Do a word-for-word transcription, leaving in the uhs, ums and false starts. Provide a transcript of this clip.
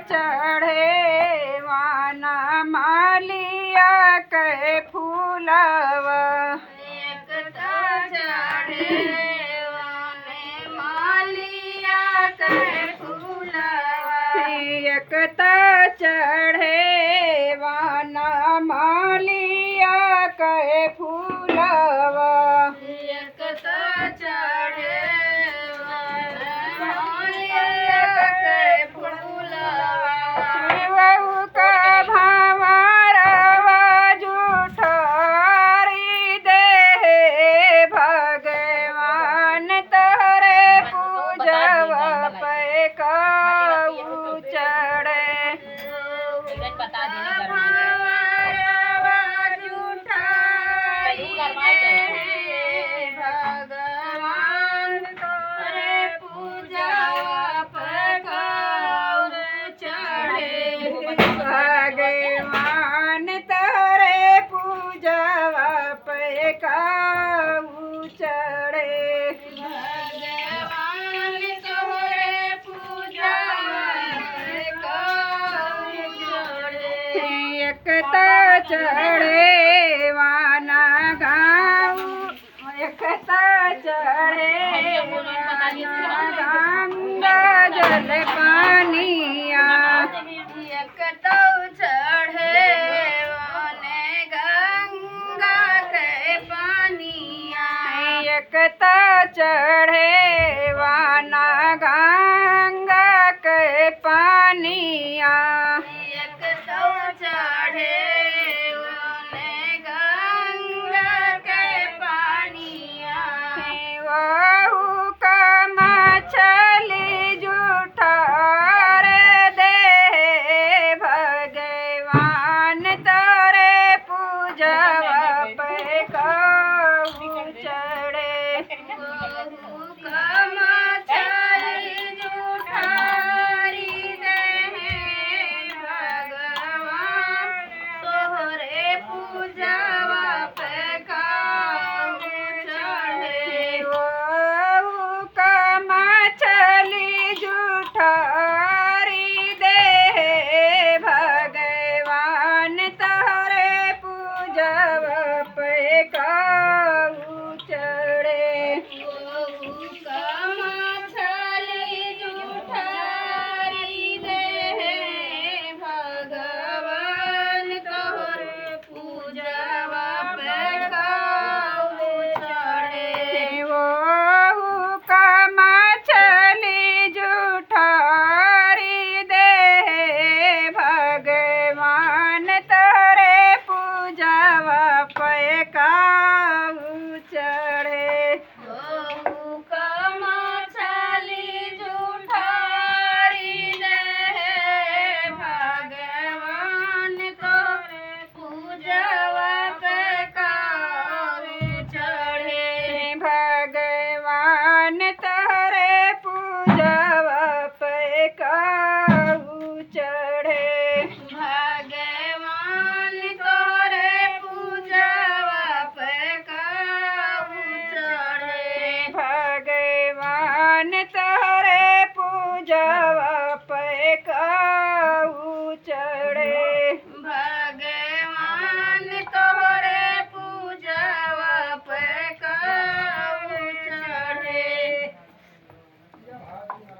चढ़े वाना मालिया के फूलवा। एक तो चढ़े वाने मालिया के फूलवा। एक तो चढ़े वाना मालिया के फूलवा। एक तो चढ़े वाना मालिया के फूलवा। शिवऊ का भंवरवा जुठारी देहे भगवान तोहरे पूजवा पे काऊ चढ़े। भंवरवा जुठारी देहे भगवान तोहरे पूजवा पे काऊ चढ़े। भगवान तोहरे पूजवा पे काऊ चढ़े। भगवान तोहरे पूजवा पे काऊ चढ़े। एक तो चढ़े वाना गाऊ, एक तो चढ़े गंगा जल पानिया। एक तो चढ़े वने गंगा के पानिया। एक तो चढ़े वाना गंगा के पानिया। एक तो चढ़े वने गंगा के पानिया। वहू का मछली जुठार देहे भगवान तोहरे पूजवा पे काऊ चढ़े। वहू का मछली जुठारी देहे भगवान तोहरे पूजवा पे काऊ चढ़े। वहू का मछली जुठारी देहे भगवान तोहरे पूजवा पे काऊ चढ़े। वहू का मछली जुठारी देहे भगवान तोहरे पूजवा पे काऊ चढ़े। वहू का मछली जुठारी देहे भगवान तोहरे पूजवा पे काऊ चढ़े।